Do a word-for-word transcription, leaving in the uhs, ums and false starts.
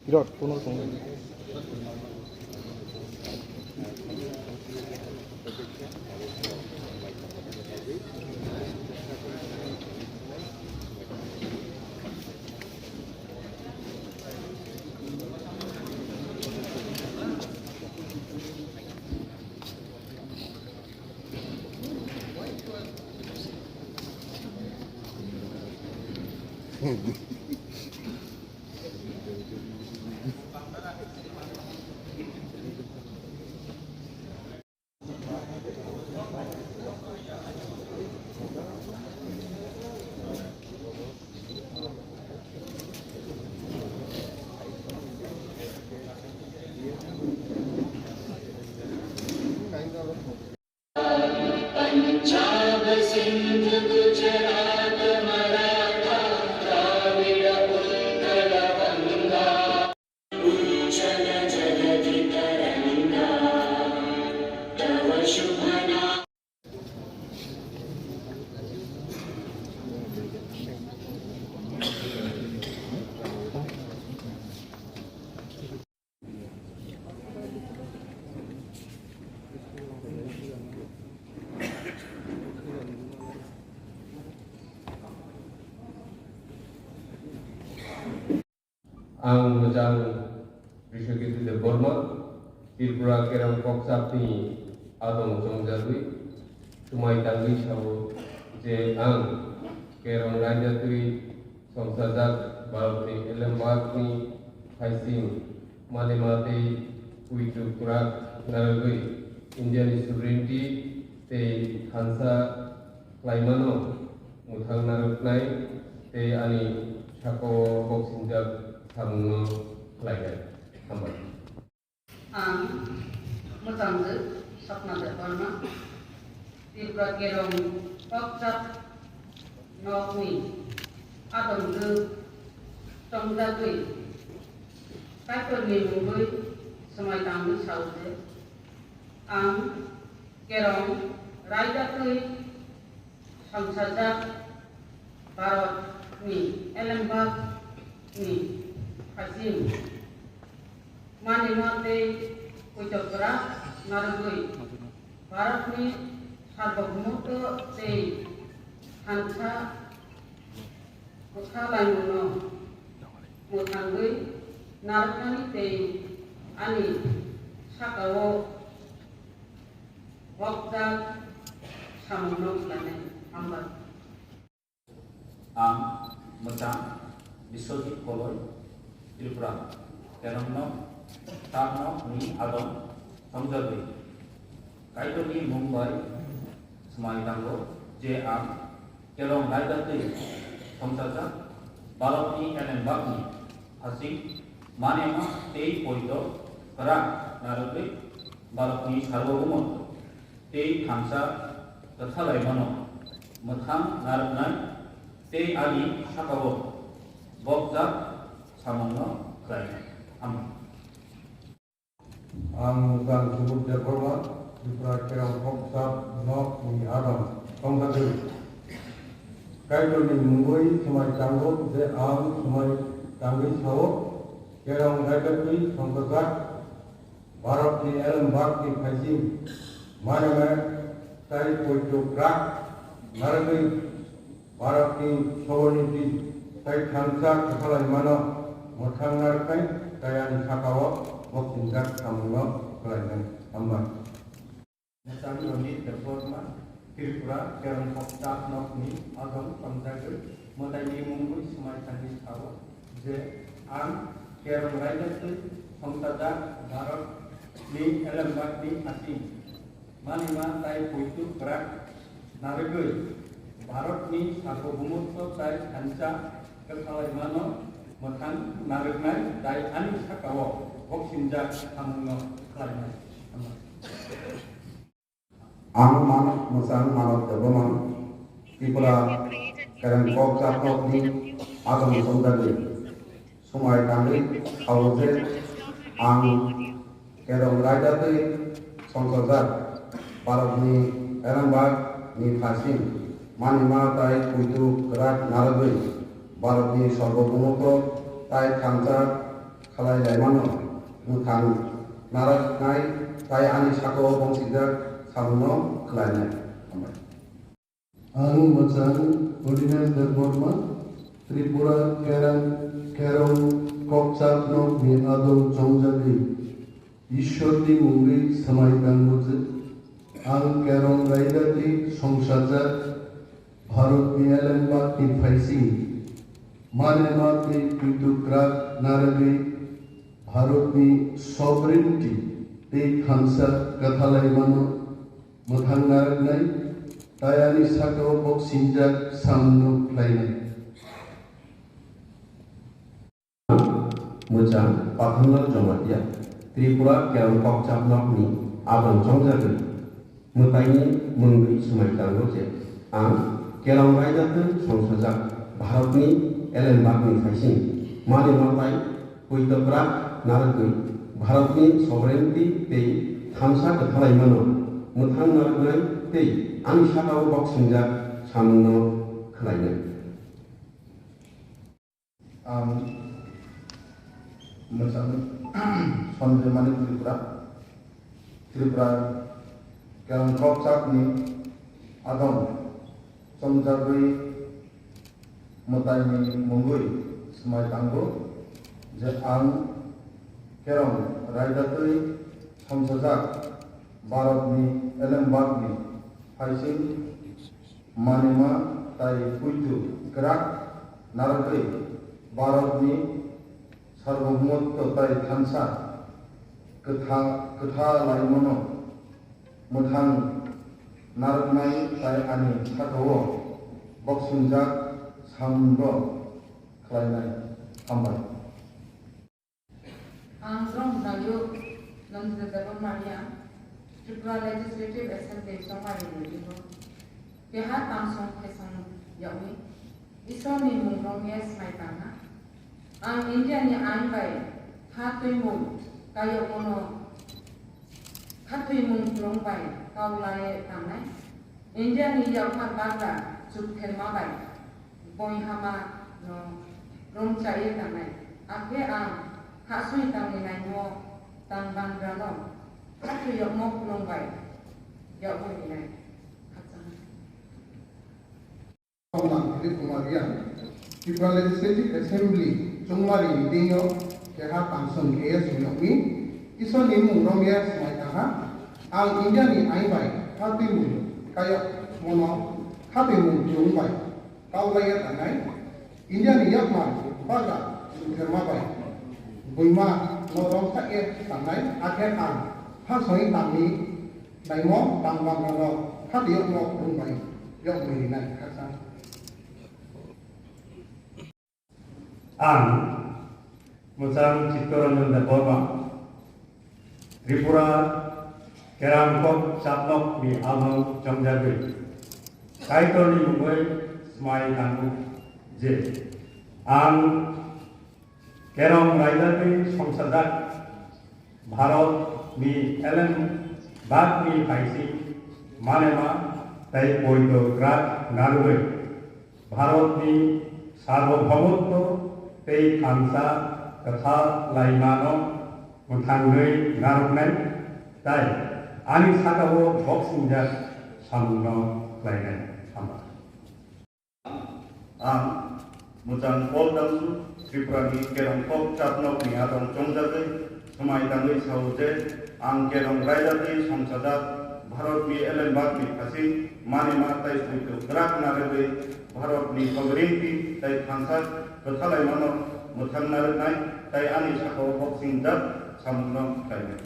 বিরাট কোনো রকম। Ang Mojang Rishoketu Debbarma, Tripura Kerong Kokchapni adong chongjagwi swmai tangwi sao je ang Kerong raida twi songchajak Bharatni Elembakni phaising malima tei puitu kwrak narwgwi Indiani sovereignty tei thansa khlaimano mwthang narwknai tei ani sakao boksinjak samungno khlainai. Hambai. Ang mwchangwi Sapna Debbarma, Tripura Kerong Kokchap nokni adongwi chongjagwi Kaitorni mungwi swmai tangwi sao je, ang Kerong raida twi songchajak Bharatni Elembakni phaising manima tei puitu kwrak narwgwi Bharatni sarbobomoto tei thansa kwthalaimungno mwthangwi narwknani tei ani sakao bokjak samungno khlainai. Hambai. Ang Mwchang Biswajit Koloi, Tripura, Kerong nok, Kokchap nokni adong chongjagwi Kaitorni mung bai swmai tango je ang Kerong raida twi songchajak Bharatni Elembakni phaising manima tei puitu kwrak narwgwi Bharatni sarbobomoto tei thansa kwthalaimano mwthang narwknai tei ani sakao bokjak samungno khlainai. Hambai. Ang Mwchang Subudh Debbarma, Tripura Kerong Kokchap nokni adong chongjagwi Kaitorni mungwi swmai tango je ang swmai tangwi sao, Kerong raida twi songchajak Bharatni Elembakni phaising manima tei puitu kwrak narwgwi Bharatni sovereignty tei thansa kwthalaimano mwthang narwknai tei ani sakao boksinjak samungno khlainai. Hambai. Mwchang Ronit Debbarma, Tripura Kerong Kokchap nokni adong chongjagwi mwtaini mungwi swmai tangwi sao je ang Kerong raida twi songchajak Bharatni Elembakni phaising manima tei puitu kwrak narwgwi Bharatni sarbobomoto tei thansa kwthalaimano mwthang narwknai tei ani sakao boksinjak samungno khlainai. Ang Manok Mwchang Manok Debbarma, Tripura Kerong Kokchap nokni adong chongjagwi swmai tangwi sao je ang Kerong raida twi songchajak Bharatni Elembakni phaising manima tei puitu kwrak narwgwi Bharatni sarbobomoto tei thansa khlai laimano mwthang narwknai tei ani sakao bongsijak samungno khlainai. Hambai. Ang mwchang Ordinance Debbarma, Tripura Kerang, Kerong Kokchap nokni adong chongjagwi Ishwarni mungwi swmai tango je, ang Kerong Raidati songsajak Bharatni elembakni phaising manema tei puitwkrak narwgwi Bharatni sovereignty tei thansa kwthalaimano mwthang narwknai, tei ani sakao boksingjak samungno khlainai. Mwchang Pathanlal Jamatia, Tripura Kerong Kokchap nokni adong chongjagwi mwtaini mungwi swmai tango je, ang Kerong Raida tei songsajak Bharatni elembakni phaising manema tei puitwkrak narwgwi Bharatni sovereignty tei thansa kwthalaimano mwthang narwknai tei ani sakao boksingjak samungno khlainai. Ang mwchang Sanjay Manik Tripura, Tripura Kerong Kokchapni adong chongjagwi mwtaini mungwi swmai tango je, ang Kerong Raida tei songsajak Bharatni elembakni phaising manema tei puitu kwrak narwgwi Bharatni sarvabhumotto tei thansa kwtha-, kwthalaimano mwthang narwknai tei ani sakao boksingjak samungno khlainai. Hambai. Ang Drong Bwrang Youth Nandita Debbarma Reang, Tripura Legislative Assembly chongmari ni bisingo keha tangsong khesong yagwi Isor ni mung romwi swmai tangha. Ang India ni ain bai kha twimung kayokmano kha twimung kwrwng bai kau lai tangnai. India ni yakmar bagra chuk therma bai boihama no romchaiye tangnai. Akhe ang khasui tangni naimo tang bangra no khathwi yokmo khulung bai yokbo hinai. Khachang. Tongmang Dilip Kumar Reang, Tripura Legislative Assembly chongmari meeting o keha tangsong A S yokni Isor ni mung romya swmai tangha. Ang India ni ain bai kha twimung kayokmano kha twimung kwrwng bai kau laiya tangnai. India ni yakmar bagra chuk therma bai boima no romchaiye tangnai, akhe ang ha soi tangni naimo tang bangra no kha twiyokmo kwrwng bai yokmai rinai khaksa. Ang mwchang Chittaranjan Debbarma, Tripura Kerong Kokchap nokni adong chongjagwi Kaitorni mungwi swmai tango je, ang Kerong Raida tei songsajak Bharat ni elem bak ni phaising manema tei poito kwrak narwgwi Bharat ni sarvabhaumotto tei thansa kwthalaimano mwthangwi narwknai tei ani sakao boksingjak samungno khlainai. Hambai. Ang mwchang Paul Dangsu, Tripura ni Kerong Kokchap nokni adong chongjagwi swmai tangwi sao je, ang Kerong Raida tei songsajak Bharat ni elembak ni phaising manema tei poito kwrak narwgwi Bharat ni sovereignty tei thansa kwthalaimano mwthang narwknai tei ani sakao boksingjak samungno khlainai.